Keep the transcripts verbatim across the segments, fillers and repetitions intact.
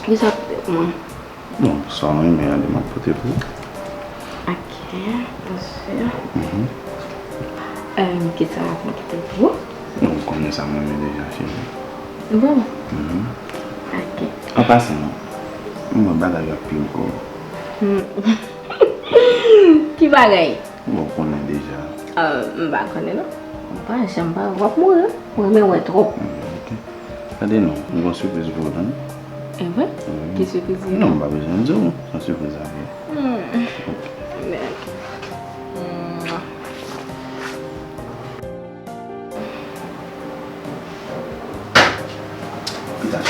Kisa w pote pou mwen? Bon, sa w renmen an, m ap pote pou ou. Ok, mèsi. Mhm. Em, kisa m ap pote pou ou? Bon, ou konnen sa m renmen deja, cheri. Bon. Mhm. Ok. An pasan, m wè bagay yo ap pi gwo. Hmm. Ki bagay? Bon, ou konnen deja. Ah, m pa konnen non. M pa janm pa, w ap mouri wi. Ou renmen wè twòp. Hmm, ok. Tande non, m gen yon sipriz pou ou, tande. E vre? Wi. Ki sipriz li ye? Non, m pa bezwen di w. Se yon sipriz avè. Hmm. Ok. Mèd. Mwa. Pita.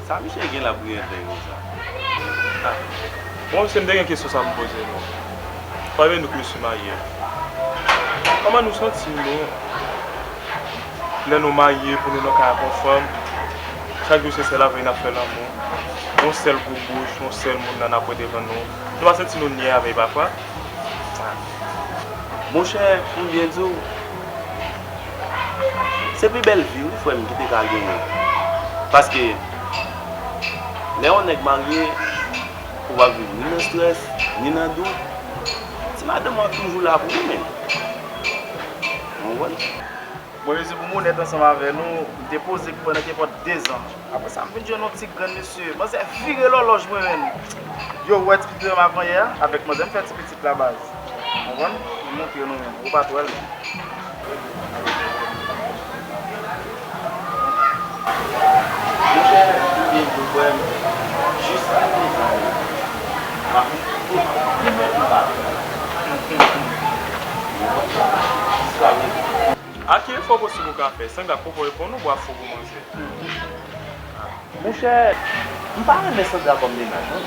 Sa misye gen la pou gen entèvyou sa? Ah. Bon, misye, m te gen kesyon sa pou m poze nou. Kòman nou k misye marye? Kòman nou santi nou lè nou marye, pou nou nan kay ak yon fanm, chak jou se sèl avè l n ap fè lanmou? Yon sèl gwo bouch, yon sèl moun nan n ap wè devan nou. Nou pa santi nou nyè avè l pafwa? Monchè, pou m byen di w, se pi bèl vi, wi, frè m, ki te ka genyen. Paske, lè yon nèg marye, ou p ap viv ni nan estrès, ni nan dout. Ti madanm ou ap toujou la pou ou menm. Ou konprann? Bon, mezi pou m onèt ansanm avè nou, m te poze ki pandan kenpòt dezan. Apre sa, m vin jwenn yon ti grenn mesye. Manzè vire lòlòj mwen menm. Yo, ou wè ti pitit mwen avanyè a? Avèk manzè m fè ti pitit la baz. Konprann? M montre nou menm. Ou pa t wè l non. Monchè, ou byen di w, frè m. Jis sa, jis sa. M ap, m ap, m ap, m ap, jis sa, wi. A ki efò posib ou ka fè? Sandra poko reponn ou, bwa fou pou manzè. Monchè, m pa renmen Sandra kòm mennaj, non.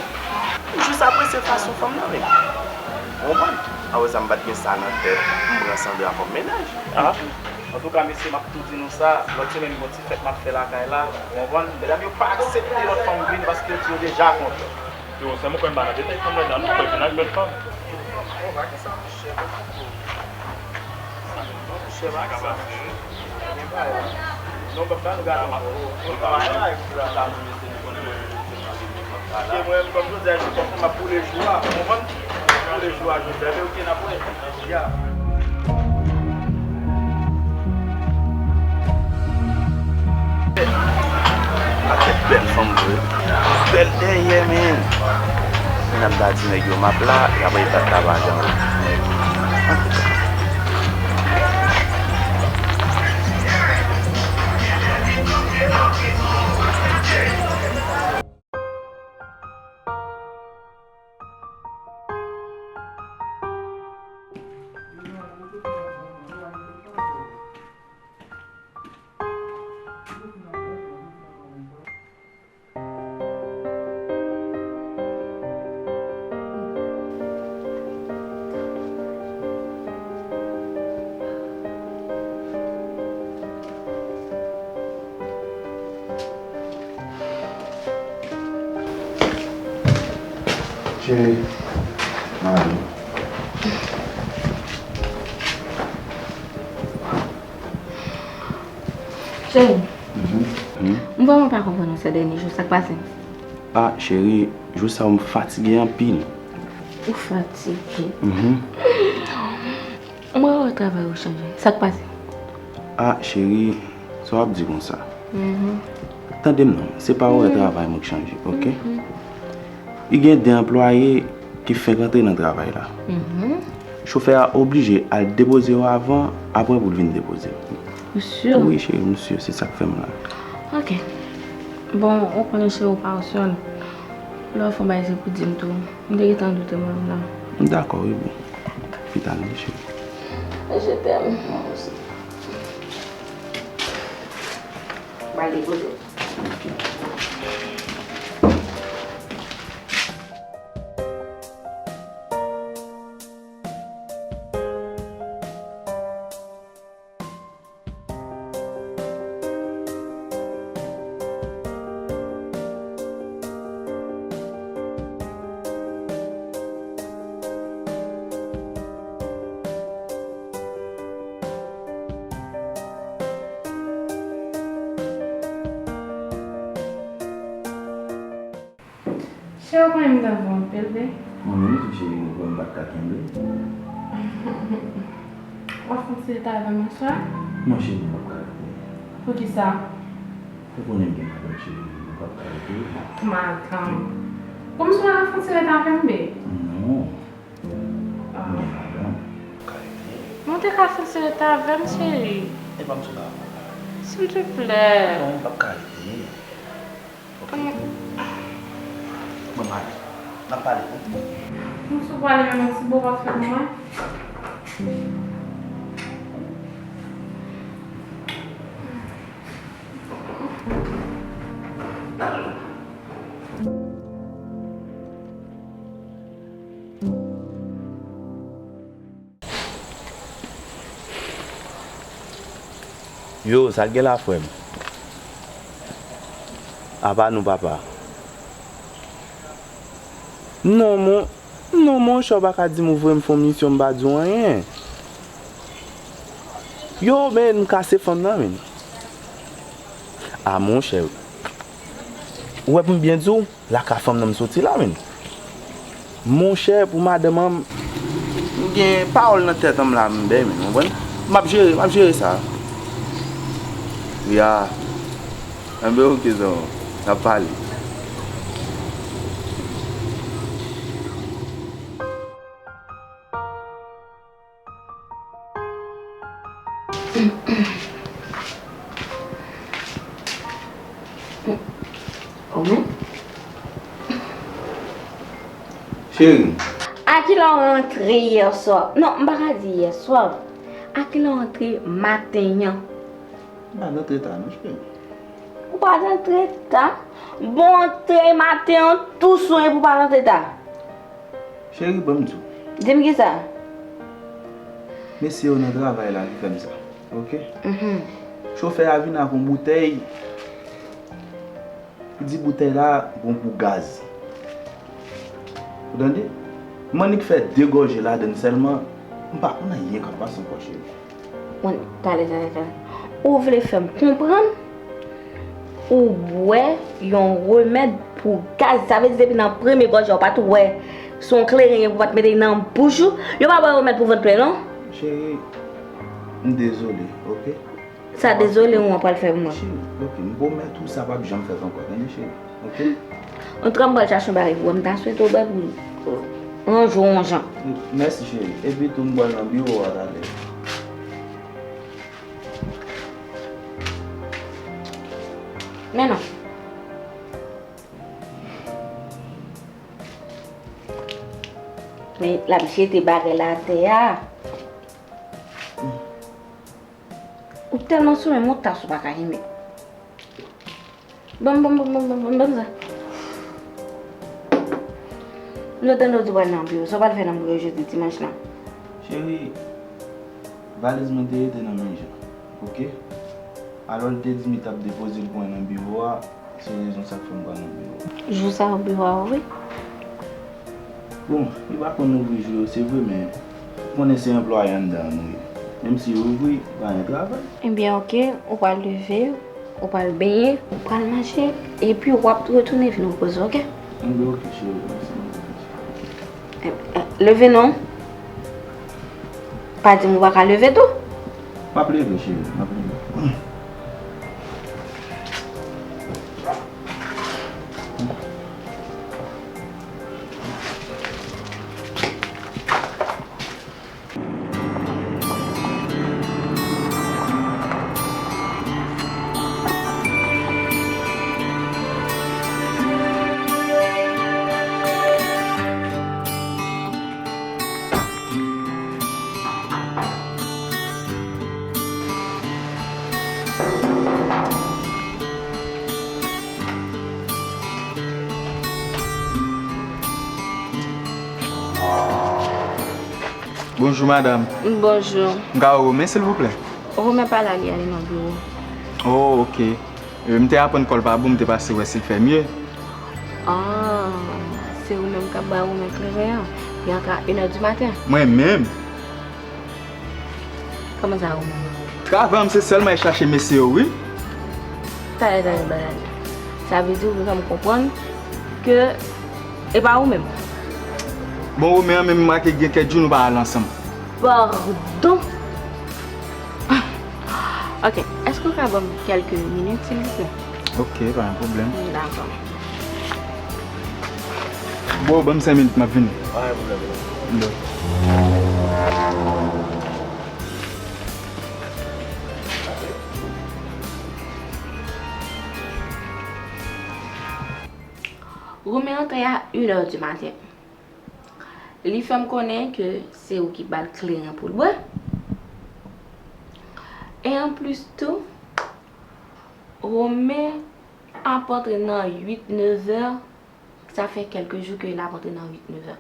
M jis apresye fason fanm nan menm. Ou konprann? Apre sa, m pa t gen sa nan tèt, m pran Sandra kòm mennaj. Ah, antouka, mesye, m ap tou di nou sa, lòt semèn, gon ti fèt m ap fè lakay la, ou konprann? Medam yo pa aksepte lòt fanm vini paske yo di yo deja kontan. Yo, sè m, ou kwè m pa nan detay fanm la, non, m kwè vin ak lòt fanm. Bon, pa gen sa, monchè, pa gen sa. Monchè, pa gen sa, monchè. Gen bagay la. Non, papa, nou gade ankò. Ou travay la, epi la. Ke mwen, kòm jodi a, se kòm m ap boule jou a, ou konprann? Boule jou a, jodi a, men ok, n ap wè. Ya. Pakèt bèl fanm vre. Bèl dèyè, men. Menm ta di nèg yo m ap la, y ap rete ak lavajan. Cheri, m ale. Cheri, m vrèman pa konprann ou sè dènye jou, sa k pase? Ah, cheri, jou sa yo m fatige anpil. Ou fatige? Mhm. Mwen wè travay ou chanje. Sa k pase? Ah, cheri, sa w ap di konsa? Mhm. Tande m non, se pa orè travay mwen k chanje, oke? Mhm. Li gen de anplwaye ki fenk antre nan travay la. Mhm. Chofè a oblije al depoze yo avan, apre pou l vin depoze m. Ou si? Wi, cheri, m si, se sa k fè m la. Oke. Bon, ou konnen cheri, ou pa osyon. Lè w fè yon bagay, se pou di m tou. M te gentan doute mwen menm la. M dakò, wi, boo. Pita n li, cheri. Je t'aime. Mwen osi. M al depoze. Yo konnen m ta voye anpil, wi. Mwen menm tou, cheri, ou konnen m pa t ka kenbe. W ap fè yon ti rete avè m aswè? Non, cheri, m p ap ka rete. Poukisa? Ou konnen m gen madanm, cheri, m p ap ka rete. Madanm? Kòmsi w ap fè yon ti rete avè m, babe? Non. Ah. M gen madanm. M p ap ka rete. Men w te ka fè yon ti rete avè m, cheri. E pa m sou la. Silteplè. Non, m p ap ka rete. Ok. Bon, m ale. N ap pale, wi. M sou pale menm yon ti bo pa fè mwen. Yo, sa k gen la, frè m? Apa nou, papa? Non, mon, non, monchè, w pa ka di m ou voye m fè yon misyon, m pa di w anyen. Yo, men, m kase fanm nan, men. A, monchè, ou wè pou m byen di w, lakay fanm nan m soti la, men. Monchè, pou madanm an, m gen pawòl nan tèt an m la, m bèy, men, w konprann? M ap jere, m ap jere sa. Ya. Enben, oke, zanmi. N ap pale. Cheri. A kilè w rantre yè swa? Non, m pa ka di yè swa. A kilè w rantre maten an? M pa t rantre ta non, cheri. Ou pa t rantre ta? Bon, antre maten an tou sou e pou w pa t rantre ta. Cheri, ban m di w. Di m kisa? Mesye yo nan travay la ki fè m sa, oke? Mhm. Chofè a vin ak yon boutèy, li di boutèy la bon pou gaz. Ou tande? M annik fè de gòje ladann sèlman, m pa konn anyen k ap pase ankò, cheri. Bon, talè, talè, talè. Ou vle fè m konprann ou bwè yon remèd pou gaz. Sa vle di depi nan premye gòje a, ou pa t wè se yon kleren ye pou w pa t mete l nan bouch ou? Yo pa ba w remèd pou vant plen, non? Cheri, m dezole, oke? Sa dezole ou an pral fè pou mwen. Cheri, oke, m pwomèt ou sa p ap janm fèt ankò, tande, cheri? Oke? Antouka, m pral chache yon bagay pou wè, m ta swete w bèl pou ranje w yon jan. Mèsi, cheri. Epi tou, m pral nan biwo a talè. Men non. Men, l ap jete bagay la atè a. Ou tèlman sou menm, yon tas ou pa ka kenbe. Ban m, ban m, ban m, ban m, ban m, ban m sa. M te tande w di w pral nan biwo. Sa w pral fè nan biwo jodi dimanch lan? Cheri, valiz mwen te rete nan men Jan, oke? Alò, l te di m li t ap depoze l pou mwen nan biwo a, se rezon sa k fè m pral nan biwo a. Jou sa a, biwo a ouvri? Bon, li pa konn ouvri jou yo, se vre, men ou konnen se anplwaye anndan an nou ye. Menm si yo ouvri, pa gen travay. Ebyen, oke, ou pral leve, ou pral benyen, ou pral manje, epi w ap retounen vin repoze w, oke? Ebyen, oke, cheri, mèsi. Eh, eh, leve non. Pa di m ou pa ka leve tou. M ap leve, cheri, m ap leve. Bonjou, madanm. Bonjou. M ka wè Romen, silvouplè? Romen pa la, li ale nan biwo. Oh, oke. E, m te aprann kò l pa bon, m te pase wè si l fè mye. Ah, se ou menm k ap bay Romen kleren an? Li antre a inè di maten? Mwen menm? Kòman sa, ou menm? Travay m se sèlman al chache mesye yo, wi. Talè, talè, bagay. Sa vle di ou fè m konprann ke, E pa ou menm? Bon, Romen an menm, m remake gen kèk jou nou pa al ansanm. Pardon? Ok, èske w ka ban m kèlke minit, silvouplè? Ok, pa gen pwoblèm. Dakò. Bon, ban m senk minit, m ap vini. Pa gen pwoblèm. Bon. Romen antre a inè di maten. Li fè m konnen ke se ou ki ba l kleren pou l bwè. E anplis tou, Romen ap antre nan uit, nevè, sa fè kèlke jou ke l ap antre nan uit, nevè.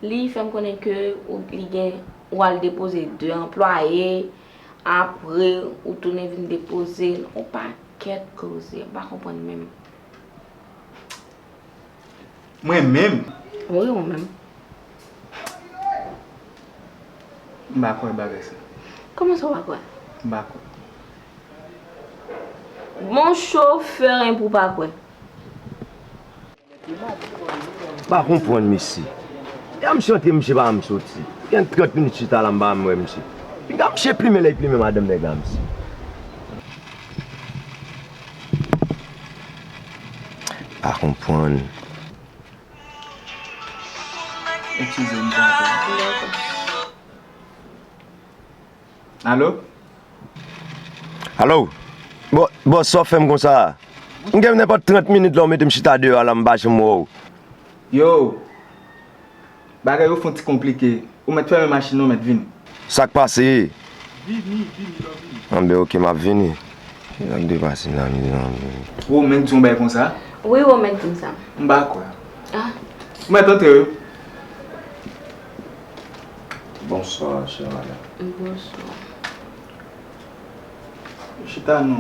Li fè m konnen ke ou, li gen, ou al depoze de anplwaye, apre ou tounen vin depoze l, yon pakèt koze, m pa konprann menm. Mwen menm? Wi, ou menm. M pa kwè bagay sa. Kòman sa w pa kwè? M pa kwè. Mon chofè, en pou pa kwè. M pa konprann misye. Lè misye antre, misye pa janm soti. Gen trant minit chita la, m pa janm wè misye. Pinga misye plimen lè l plimen madanm nèg la, misye. Pa konprann. Eskize m, m pa kwè. Dakò. Alo? Alo? Bò, bò, sa w fè m konsa a? M gen nenpòt trant minit la, w mete m chita deyò a la, m pa janm wè w. Yo! Bagay yo fè yon ti konplike. Ou mèt fèmen machin nan, ou mèt vini. Sa k pase? Vini, vini, lò vini. Anben, ok, m ap vini. Ki sa k depase la, mezanmi? Romen di yon bagay konsa? Wi, Romen di m sa. M pa kwè. Ah, Ou mèt antre wi. Bonsoir, chère madame. Bonswa. Chita non.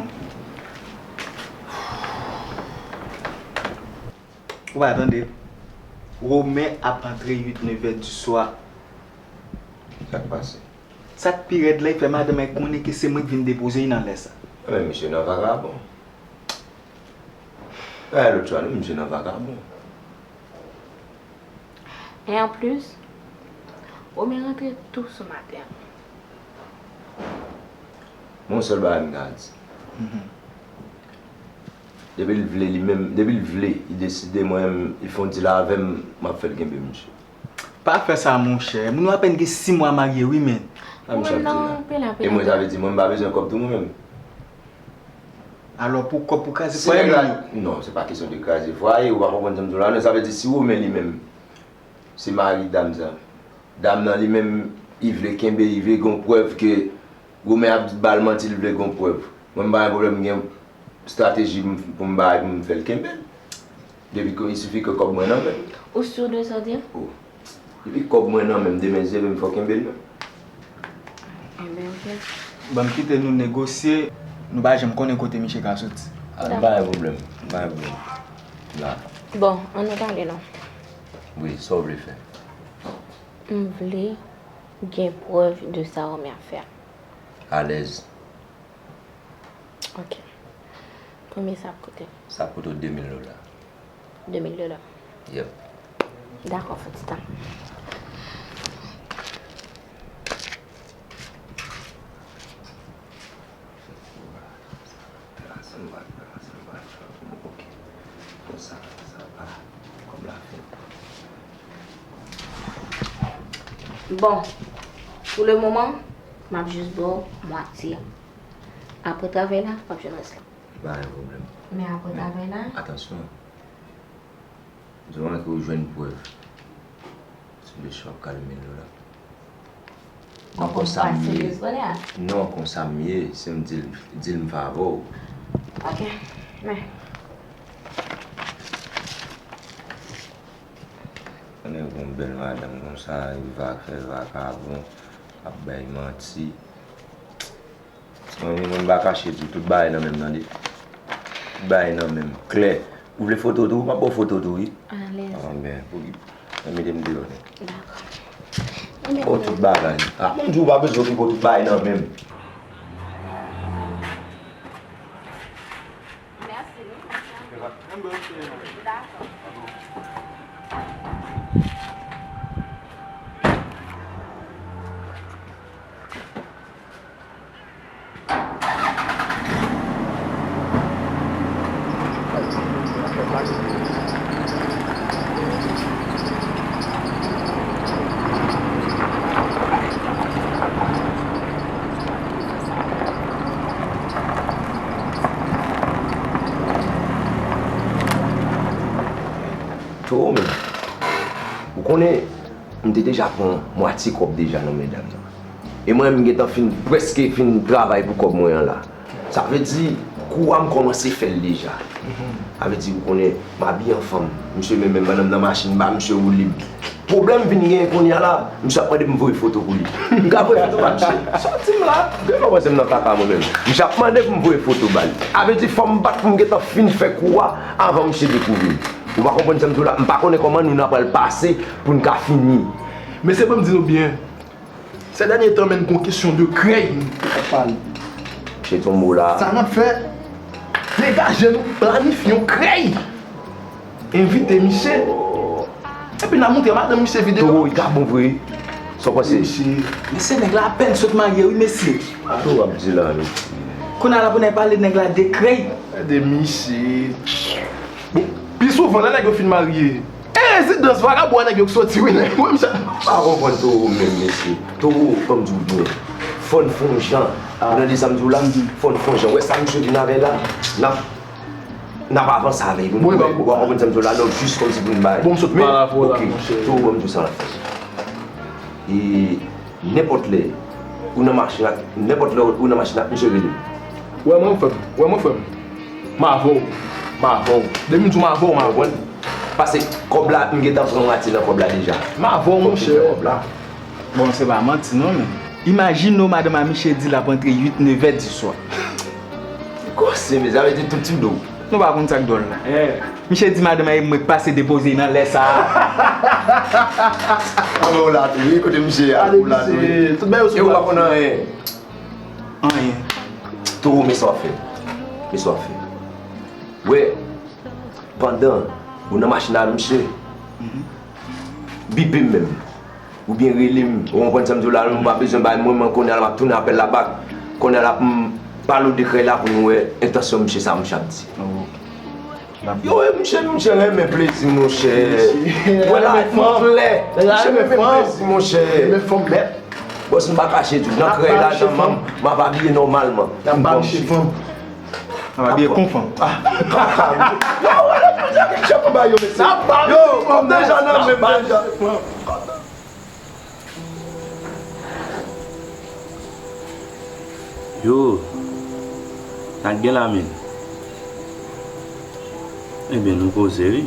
Ou pa tande? Romen ap antre uit, nevè di swa. Sa k pase? Sa k pi rèd la, li fè madanm mwen konnen ke se mwen ki vin depoze l nan lè sa. Men misye nan vagabon. Bagay lòt swa, non, misye nan vagabon. E anplis, Romen rantre tou sou maten an. Bon, sèl bagay m ka di. Depi l vle li menm, depi l vle, li deside, mwen menm, li fè yon deal avè m, m ap fè l kenbe misye. Pa fè sa, monchè. Moun yo apèn gen sis mwa marye, wi, men. Sa misye ap di la. Pela, E mwen, sa vle di, mwen, m pa bezwen kòb tou, mwen menm. Alò, pou kòb, pou kraze Si fwaye nèg la, moun yo. Non, se pa kesyon de kraze fwaye, ou pa konprann sa m di w la, non, sa vle di, si Romen li menm, se mari dam sa. Dam nan, li menm, li vle kenbe, li vle gon prèv ke Romen ap ba l manti, li vle gon prèv. Mwen, m pa gen pwoblèm, m gen estrateji m- pou m bay, pou m fè l kenbe l. Depi ke, il suffit ke kòb mwen nan men m. Ou sur de sa w di a? Oh. Depi kòb mwen nan men m, de men zye, men m fò kenbe l menm. Enben, ok. Ban m kite nou negosye, nou pa janm konnen kote misye ka soti. Ah, m pa gen pwoblèm, m pa gen pwoblèm. La. Bon, ann nou pale non. Wi, sa w vle fè? M vle gen prèv de sa Romen ap fè a. Alèz. Ok. Konbyen sa ap koute? Sa ap koute w de mil dola. De mil dola. Yep. Dakò, fè ti tan. Ansanm, ansanm, ansanm. Ok. Konsa, sa va. Kòb la fèt. Bon, pou le moman, m ap jis ba w mwatye. Apre travay la, w ap jwenn rès la. Pa gen pwoblèm. Men apre travay la, Atansyon. Di w ke ou jwenn prèv. Sou de chòk kal mil dola. Non, konsa m ye. Non, konsa m ye. Si m di l, di l m favè w. Ok. Men. Konnen yon bèl madanm konsa, li va fè vakabon, ap bay manti. Mwen, mwen pa kache di w, tout bagay nan men m, tande. Tout bagay nan men m, klè. Ou vle foto tou? M ap ba w foto tou, wi. Alèz. Ah, men, pou ki? Mwen mete m deyò, non. Dakò. Oh, tout bagay. Ah, mwen di w pa bezwen okipe w, tout bagay nan men m. Mèsi, wi. Dakò. Ou konnen, m te deja pran mwatye kòb deja nan men dam nan. E mwen, m gentan fin, prèske fin travay pou kòb mwen an la. Sa vle di, kou a m kòmanse fè l deja. Sa vle di, ou konnen, m abiye an fanm. Misye menm, menm pandan m nan machin, m ba misye woulib. Pwoblèm vin genyen kounye a la, misye ap mande m voye foto pou li. M ka voye foto ba misye? Sòti m la. Gen lè w panse m nan kaka mwen menm. Misye ap mande pou m voye foto ba li. Sa vle di, fò m bat pou m gentan fin fè kou a avan misye dekouvri m. Ou pa konprann sa m di w la? M pa konnen kòman nou n a pral pase pou n ka fini. Mesye, ban m di nou byen. Sè dènye tan, men, gon kesyon de krèy nou ap pale. Misye tonbe la. Sa n ap fè? Degaje nou, planifye yon krèy. Envite misye. Epi n a montre madanm misye videyo. Towo, li ka bon vre. Sa w panse? Mesye. Mesye, nèg la apèn sot marye, wi, mesye. Sa w ap di la, mesye? Kounye a la pou n al pale nèg la de krèy. De misye. Bon, pi souvan, lè nèg yo fin marye, e rezidans vagabon a nèg yo k soti, wi, nèg, wi, misye. M pa konprann Towo menm, mesye. Towo, ban m di w byen. Fò n fè yon jan. Ou tande sa m di w la? Fò n fè yon jan. Wè sa misye vin avè la? N ap, n ap avanse avè l. Ou pa konprann sa m di w la? Non, jis kòmsi pou n bay. Bon, m sot pale avè w la, monchè. Towo, ban m di w sa l ap fè. E nenpòt lè, ou nan machin ak, nenpòt lè ou nan machin ak misye, rele m. Wè mwen, frè m. Wè mwen, frè m. M avè w. M avè w. Depi m di w m avè w, m avè w. Pase kòb la, m gentan pran mwatye nan kòb la deja. M avè w, monchè. Kòb la. Bon, se pa manti non, men. Imajine w, madanm a misye di l ap rantre uit, nevè di swa. Kòse, mezanmi, sa vle di tout ti do. Nou pa konn sa k dwòl la. Misye di madanm a e mwen k pase depoze nan lè sa a. Anben w la tou wi, kote misye a, ou la tou wi. Tout bagay yo sou plat. E ou pa konn anyen. Anyen. Towo, men sa w ap fè. Men sa w ap fè. Wè, pandan ou nan machin a misye, bipe m menm. Oubyen rele m, ou konprann sa m di w la, m pa bezwen bay mwen, mwen kounye a la m ap tounen apèl la bak. Kounye a la pou m pale w de krèy la pou nou wè entansyon misye sa misye ap di. Yo, e misye, misye renmen plezi, monchè. Wè la, m klè. Misye renmen plezi, monchè. Renmen fanm nèt. Bon, si m pa kache di w, nan krèy la, nan manm, m ap abiye nòmalman. N ap ba misye fanm. N ap abiye kon fanm. Yo, wè lè jodi a gen tchèp anba yo, mesye. Yo, m deja nan men m deja. Yo, sa k gen la menm? Ebyen, nou koze wi.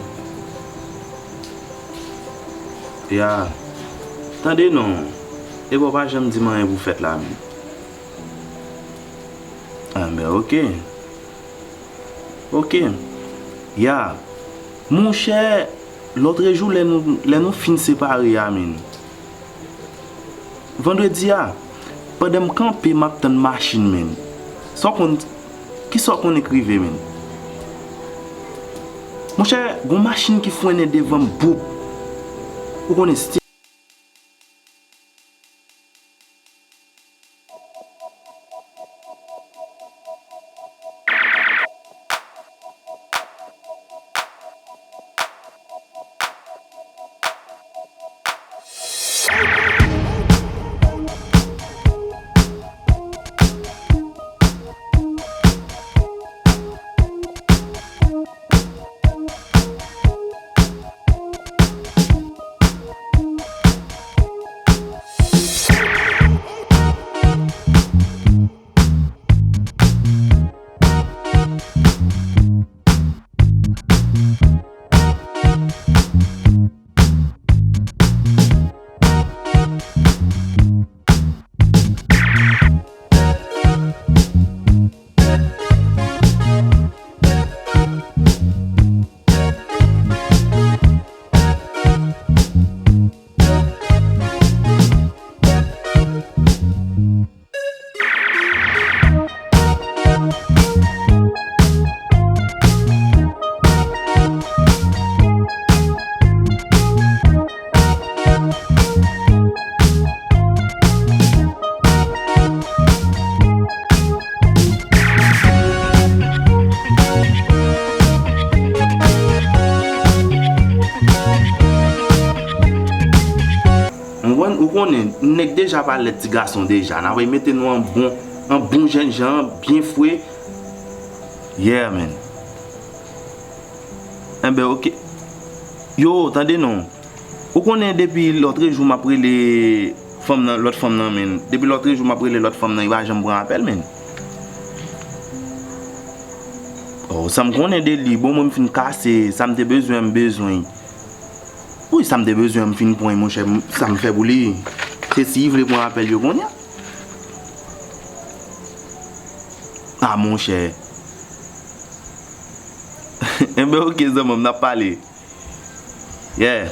Ya, tande non, epa w pa janm di m anyen pou fèt la menm. Anben, oke. Oke. Ya. Monchè, lòtrejou lè nou, lè nou fin separe a, menn. Vandredi a, pandan m kanpe, m ap tann machin, menn. Sa w konn, kisa w konnen k rive, menn? Monchè, gon machin ki frennen devan m, boup. Ou konnen, Ou konn-, ou konnen, nèg deja pa lèd ti gason deja. N ap mete nou an bon, an bon jènjan, byen fre. Yeah, man. Enben, oke. Yo, tande non. Ou konnen depi lòtrejou m ap rele fanm nan, lòt fanm nan, men. Depi lòtrejou m ap rele lòt fanm nan, li pa janm pran apèl, men. Oh, sa m konnen de li, bon, mwen m fin kase, sa m te bezwen, m bezwen. Wi, sa m te bezwen, m fin pran, monchè, m- sa m fè pou li. Se si li vle pran apèl yo kounye a. Ah, monchè. Enben, oke, zanmi m, n ap pale. Yeah.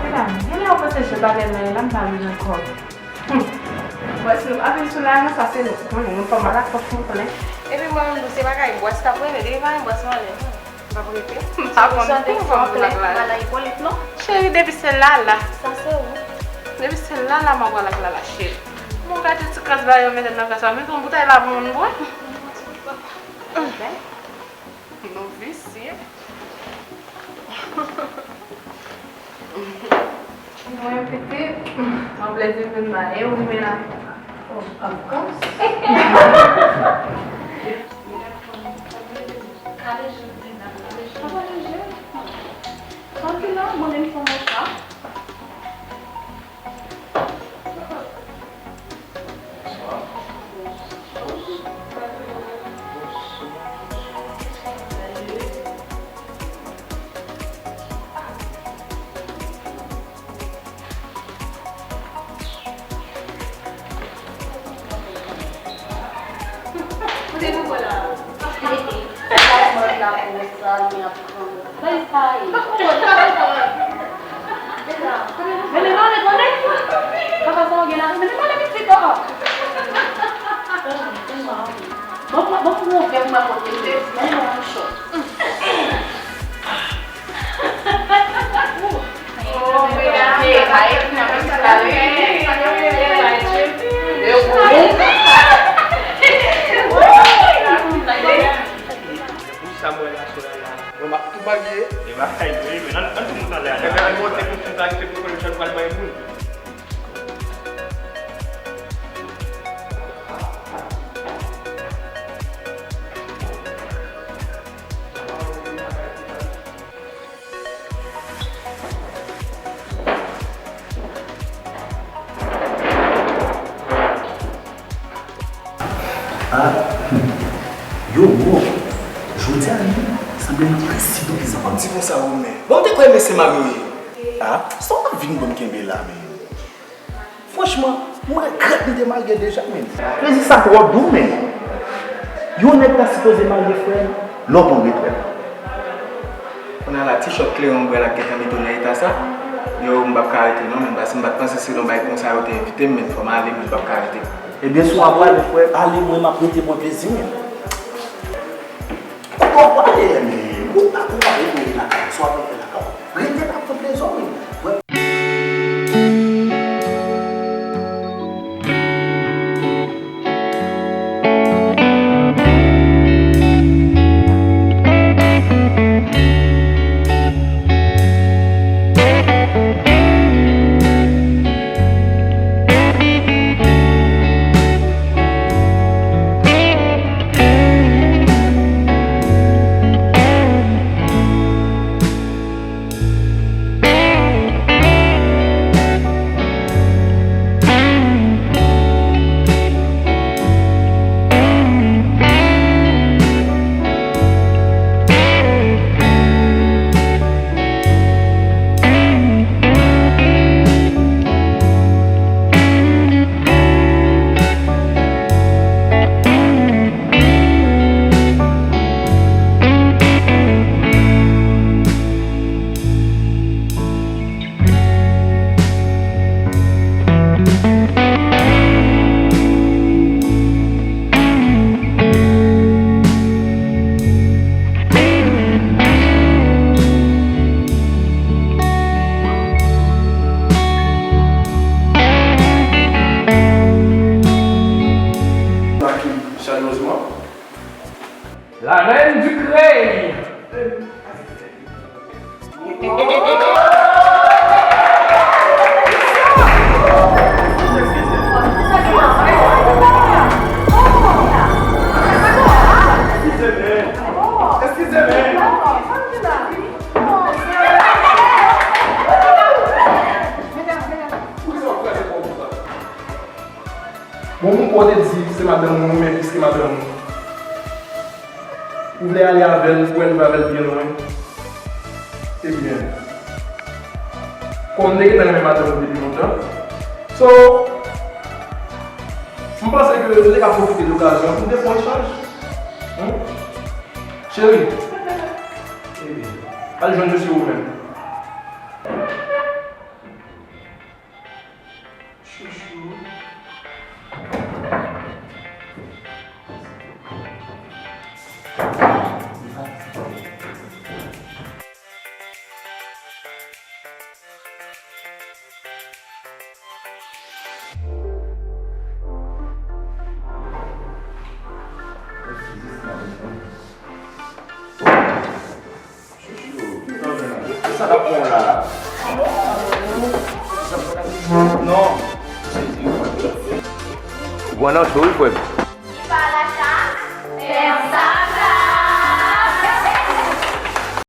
Medam, genlè w panse je bagay la ye la, m pa rive ankò. Hmm. Bwès nou pa vin sou la, non, sa se nou. Konnen, nou fè mal ak kòk nou konnen. Epi mwen menm tou, se bagay bwès k ap rele, depi pa gen bwès mwen ale, hmm, m p ap rete. M pa konn kou m fè m pran ak Lala. Cheri, depi se Lala. Sa se ou. Depi se Lala, m ap pran ak Lala, cheri. Mwen gade ti kras ba yo mete nan kras la, men se yon boutèy la pou moun bwè. Nou visye. Mwen pitit, mwen plezi vin maye ou men la. Oh, of course. Kale je, Brenda, kale je. Kale je. Tranquille, mwen menm fè mwen sa. Kote nou pral la? Plas mòd la pou sa, li ap pran. Bay sa ye. Men li male tande. Papa sa w gen la. Men li male pitit, oh. Bon, bon, bon, bon, fè pou mwen pote. Men li male yon chòt. Sa mwen la sou la la. Mwen m ap tou bagye. E bagay nou ye, men ann, ann tou monte anlè a. Ebyen, ann monte pou tout bagay, se pou konnen chan pral bay moun. Ah, yo, bro, jodi a, li sanble nou presi de plis an plis. Di konsa, ou men. Bon, m te kwè mesye marye w ye. Ah, sa w ap vin ban m kenbe la, men. Franchman, m regrèt m te marye deja, men. Plezi sa twò dou, men. Yon nèg ta sipoze marye, frè m, lè w pran retrèt. Kounye a la, ti chòt kleren w bwè la k gentan mete w nan eta sa. Yo, m p ap ka rete non, men, paske m pa t panse se nan yon bagay konsa yo te envite m, men fò m ale, men m p ap ka rete. Ebyen, si w ap ale, frè, ale, mwen, m ap rete pran plezi m, men. Kote w ap prale, men? Ou pa, ou pa rete lakay, si w ap rete lakay. Rete, n ap fè plezi w, men. La reine du Cray. Bon, moun kote di se madanm ou, men piske madanm ou. Ou vle ale avè l pou w rive avè l byen lwen. Ebyen, kòm m te gentan renmen madanm ou depi lontan, so, m panse ke nou te ka pwofite de okazyon pou n te fè yon echanj. Hmm? Cheri, ebyen, al jwenn mesye ou menm. Chouchou. Sa k ap pran w la? Non. Ou pran nan cho wi, frè m.